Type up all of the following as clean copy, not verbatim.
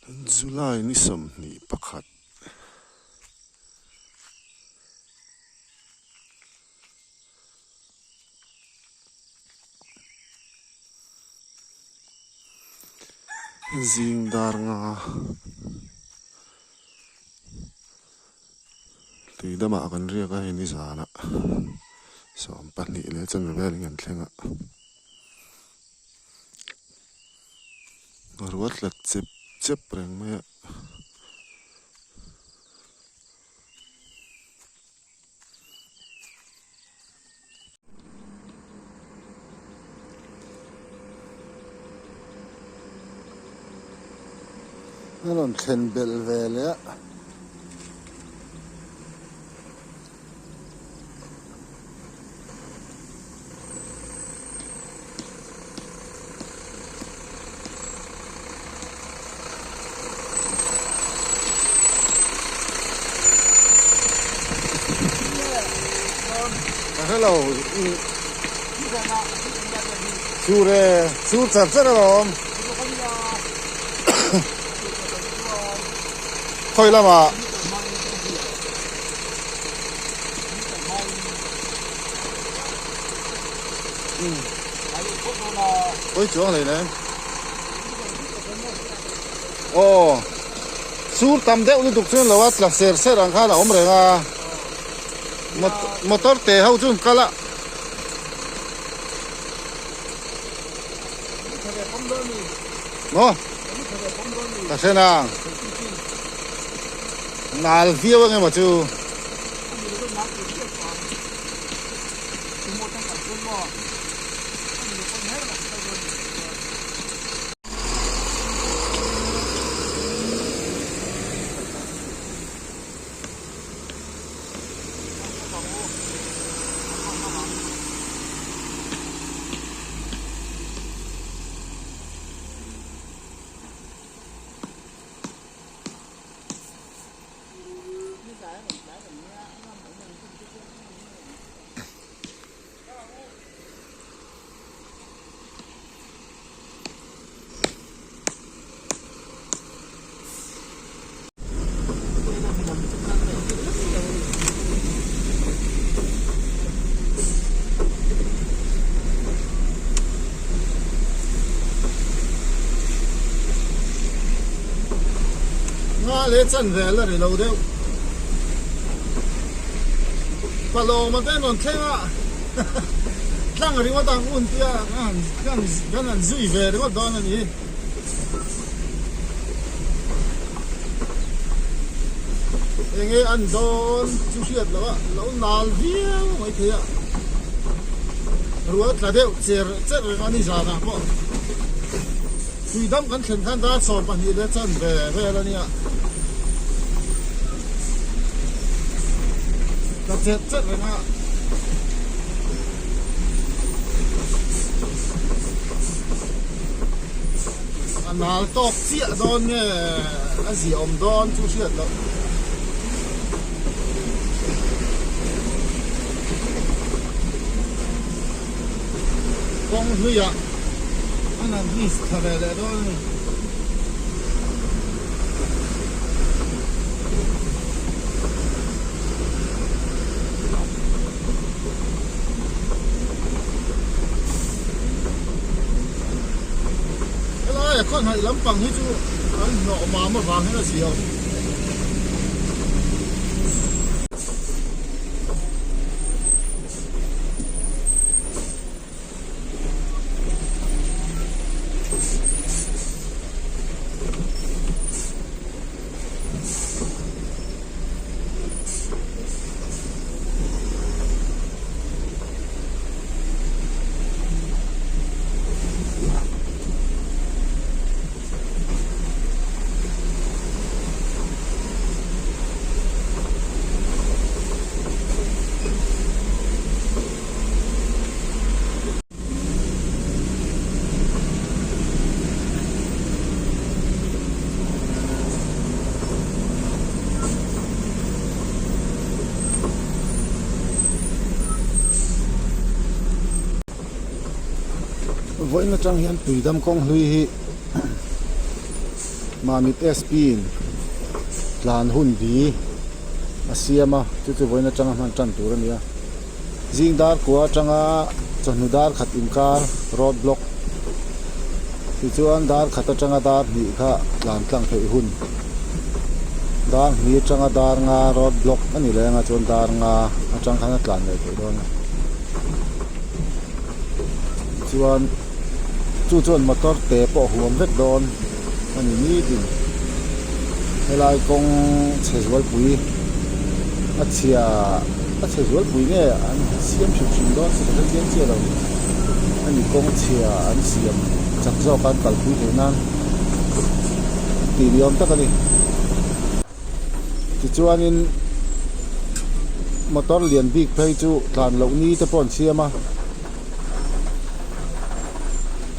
July ni 21 Zing dar nga tui damah kan riak a hei nizanah 12 leh chanve velin kan thleng a. Ruat tlat chep chep reng mai a. A rawn thlen belh ve leh a. Ka hre lo sur e sur char char alawm khawi lamah. Oi chuang hlei nen. Aw sur tam deuh lutuk chuan lo a tla ser ser ang khan a awm reng a motor te ho chu an kal a. Maw ka hre nang nal viau ang emaw chu. Nga leh chan vel a ri lo deuh. Palawma te an rawn thleng a, tlang ringawt ang un tia kan han zui ve ringawt dawn a ni. Enge an dawn chu hriat loh a, lo nal viau mai thei a, rual tla deuh cher cher reng a ni zanah pawh tui dam kan thlen khan dar 12 leh chan ve vel a nia, tla cher cher reng a. A nal tawk chiah dawn nge a ziah awm dawn chu hriat loh. Kawng hluiah an han his thla ve leh dawn a ni. Helai a khawnhaih lampang hi chu an hnawh mam avang hian a zia awm. Vawiin atang hian tuidam kawng hlui hi. Mamit SP in tlan hun bi a siam a, chu chu vawiin atanga hman tan tur a ni a. Zing dar kua atanga chawhnu dar khat inkar road block tichuan dar khat atanga dar hnih kha tlan tlang theih hun dar hnih atanga dar nga road block a ni leh anga chuan dar nga atang khan a tlan leh theih dawn a tichuan chu chuan motor te pawh a huam vek dawn a ni nitin helai kawng chhe zualpui a chhia a chhe zualpui nge an siam hrim hrim dawn chu ka hre chiang chiah lo a ni kawng chhia an siam chak zawk a an kalpui theih nan tih ni awm tak a ni tichuanin motor lian bik phei chu tlan loh ni te pawh an siam a.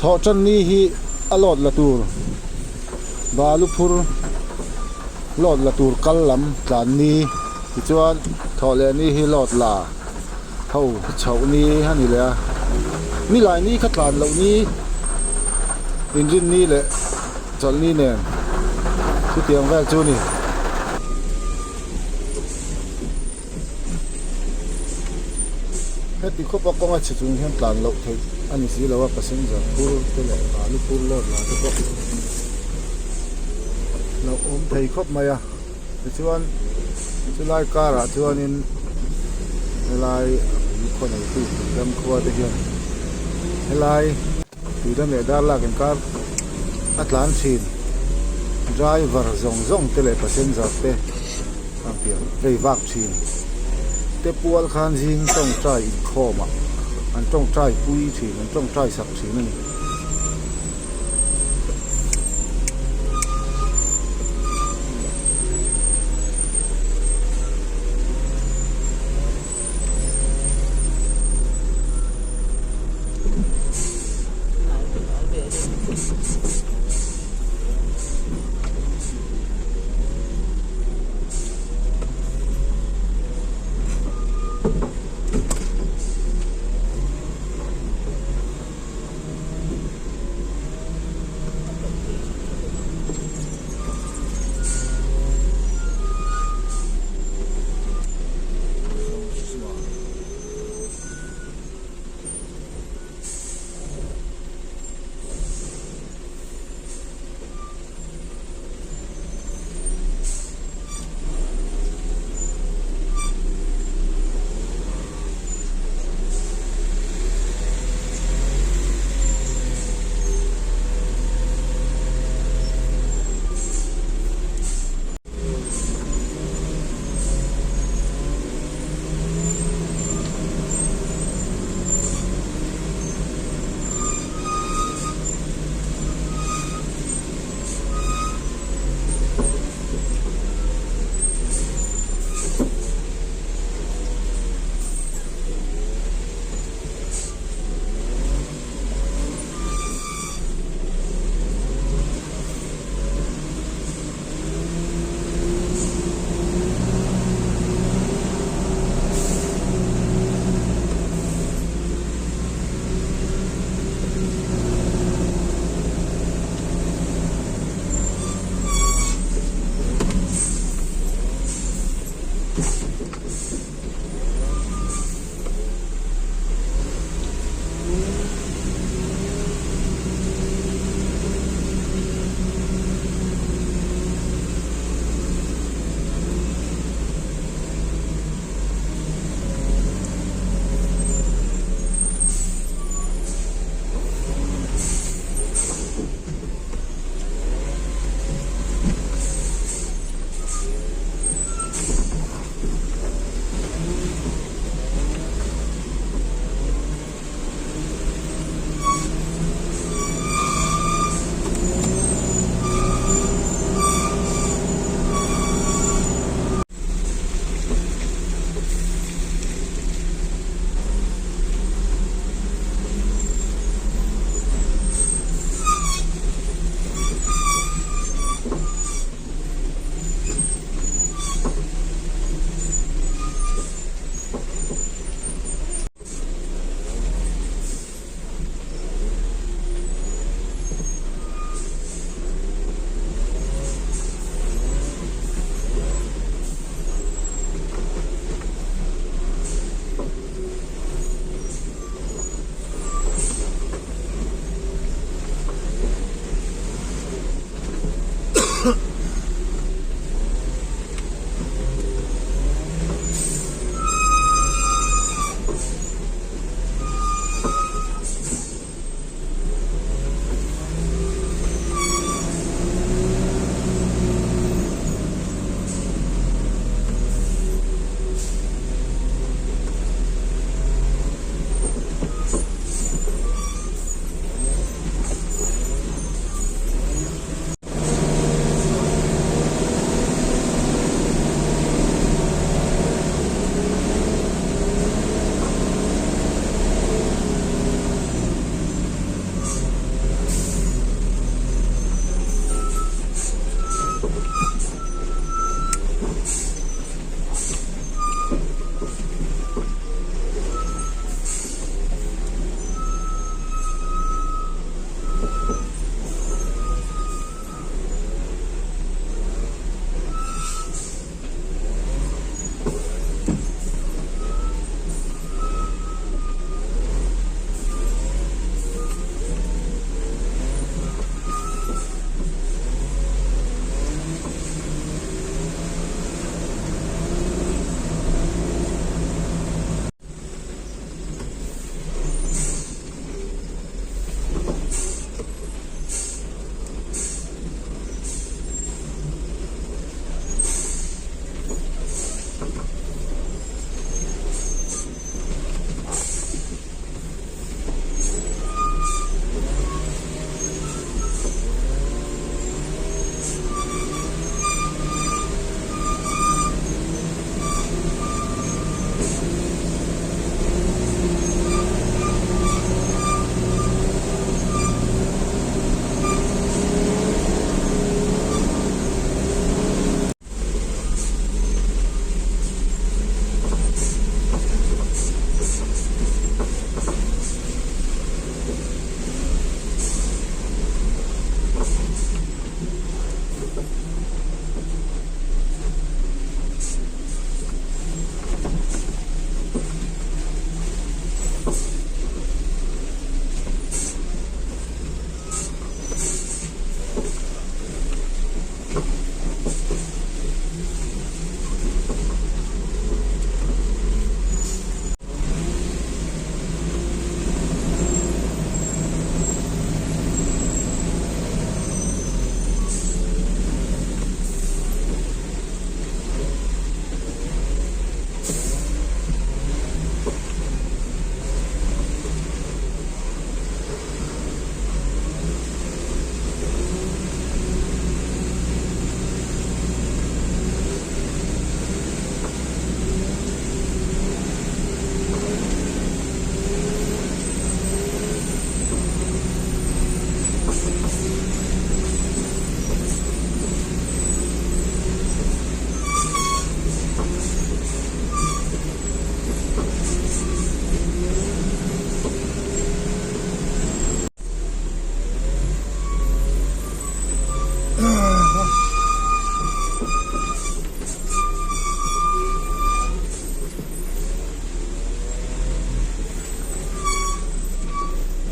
Thawh tan ni hi a lawt la tur balu phur lawt la tur kal lam tlan ni tichuan thawh leh ni hi lawt la ho chhoh ni a ni leh a nilai ni kha tlan loh ni inrin ni leh chawlh ni nen chutiang vel chu a ni. Heti khawpa kawnga chhe chung hian tlan loh theih a ni si lo a, passenger phur te leh balu phur load la te pawh lo awm thei khawp mai a tichuan chulai karah chuanin helai a bul khaw neitu Tuidam khua te hian helai Tuidam leh Darlak inkar a tlan thin driver zawng zawng te leh passenger te. Ang pian vei vak thin. Te pual khan zing tawngtai inkhawm ah an tawngtai pui thin, an tawngtai sak thin a ni.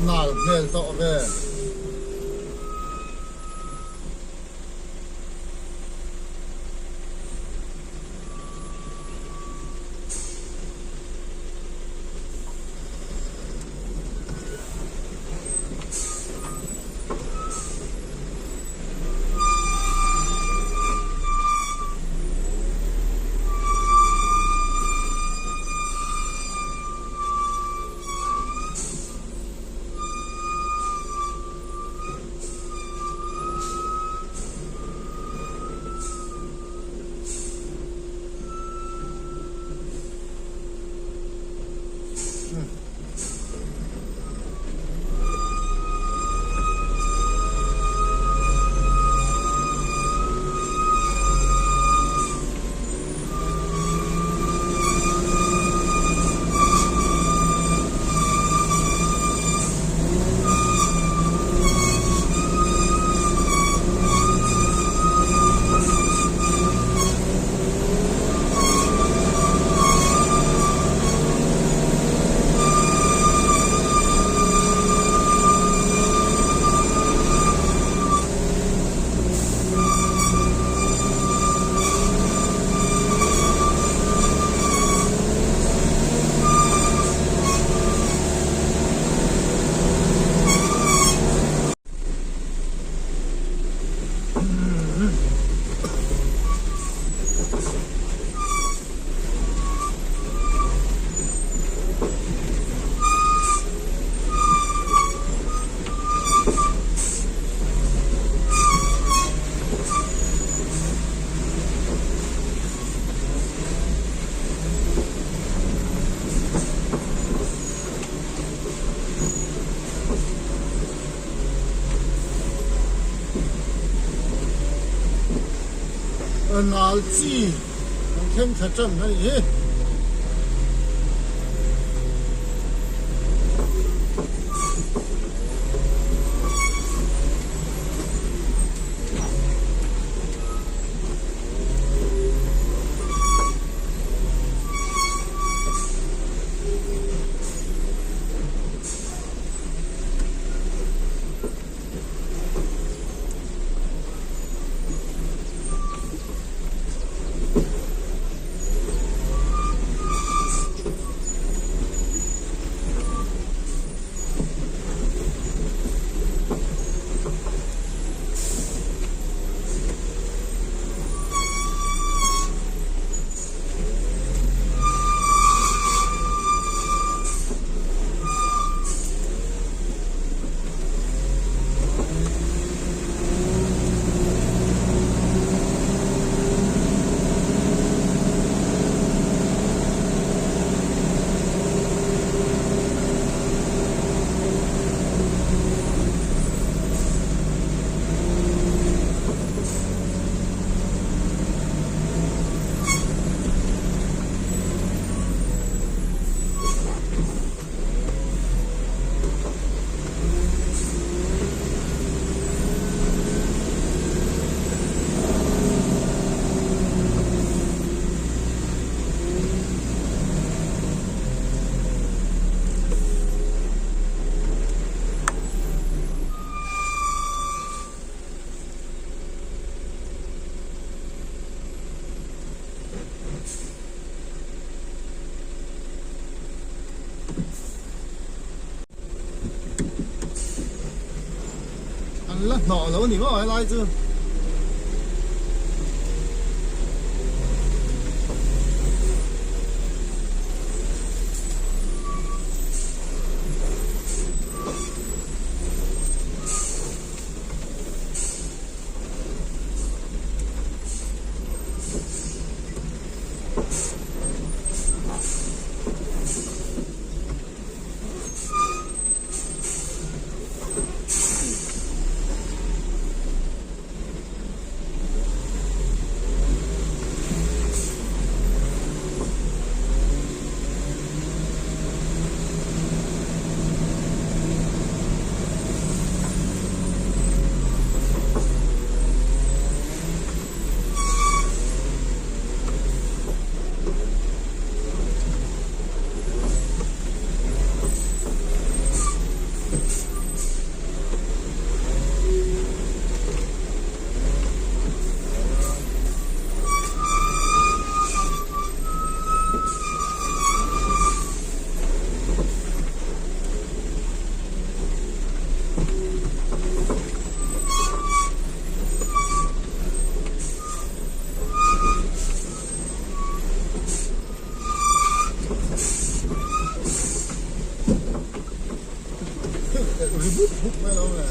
Nal hmel tawh ve. Nal chi kan thleng thla tan a nih hi. An la hnawh lo a ni maw helai chu. Ri bup bup mai lo le.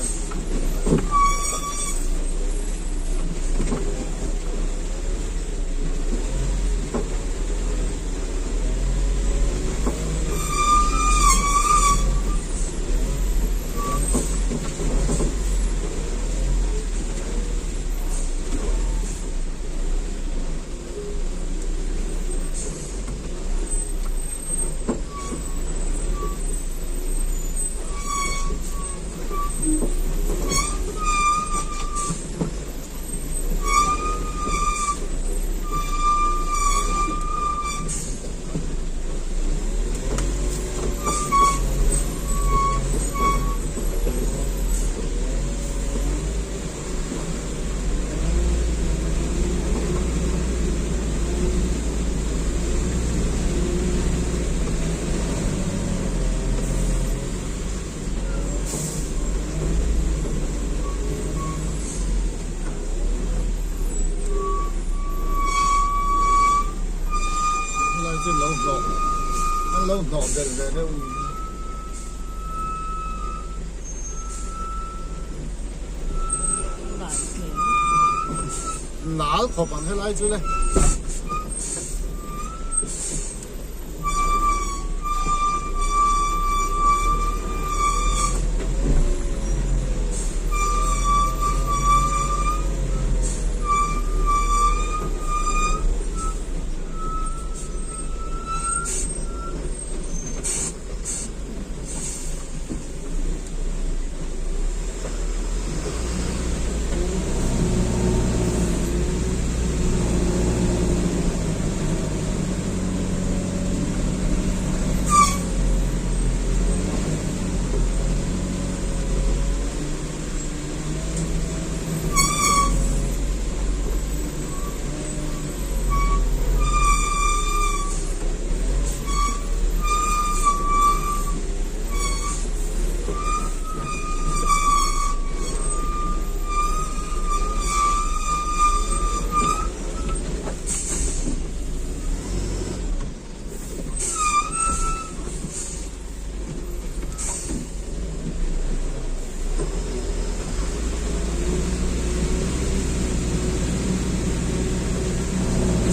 Helai chu lo hnawh an lo hnawh belh ve deuh niin. Nal khawp ang helai chu le.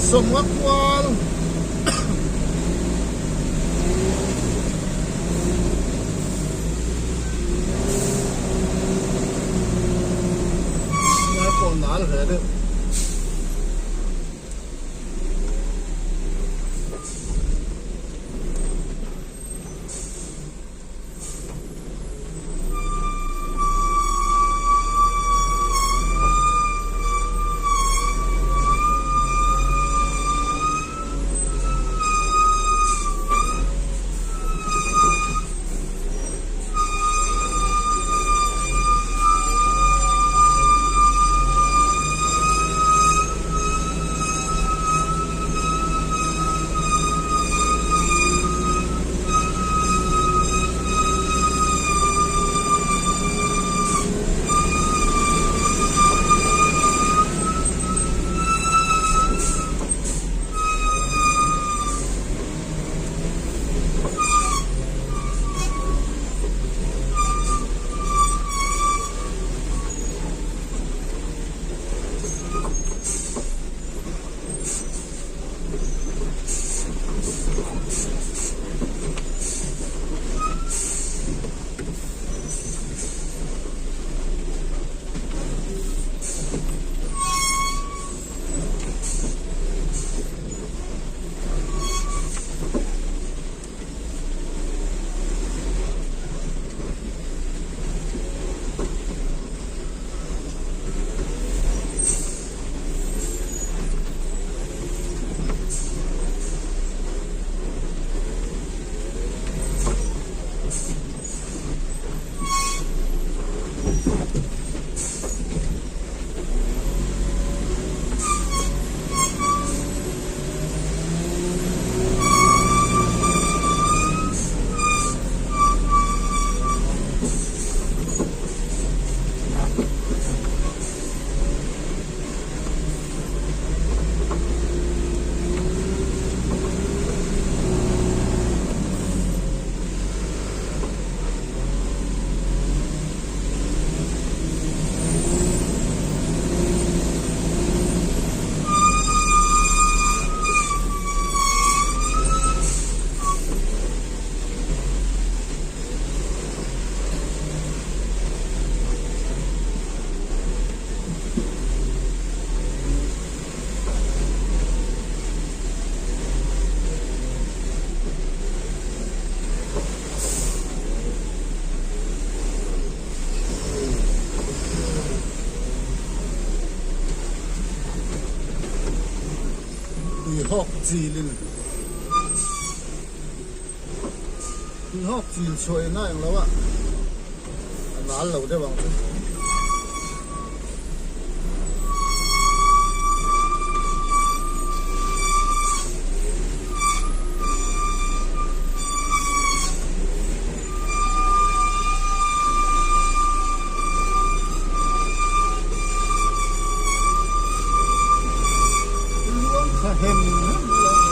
Sawmnga kual Lai pawh nal ve deuh. Tuihawk chilin Tuihawk chil chhuah ina englo a a nal lo deuh ang chu. Luang thla hem hem lo ni.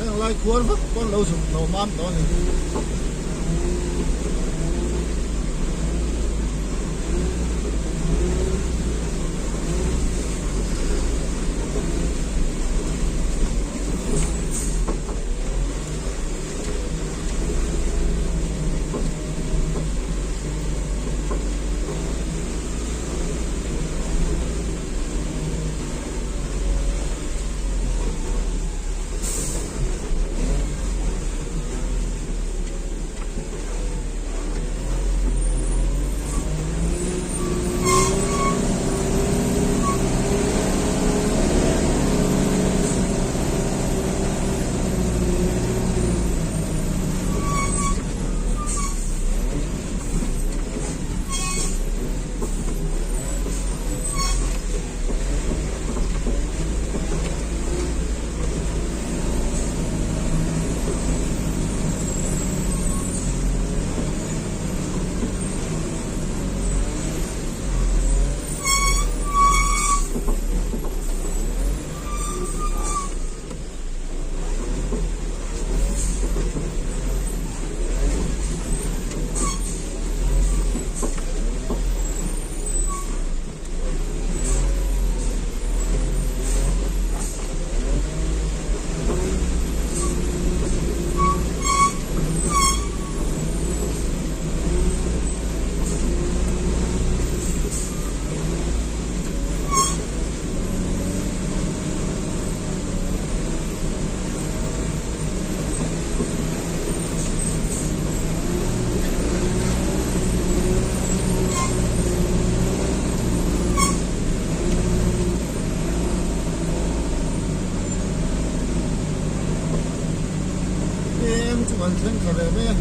Heng lai khuar vak pawn lo zuk lo mam tawh a ni. Tlem chu kan thleng thla ve mai a.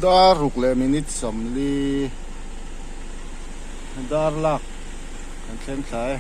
Dar ruk leh minute 40 dar lak kan thleng thla e.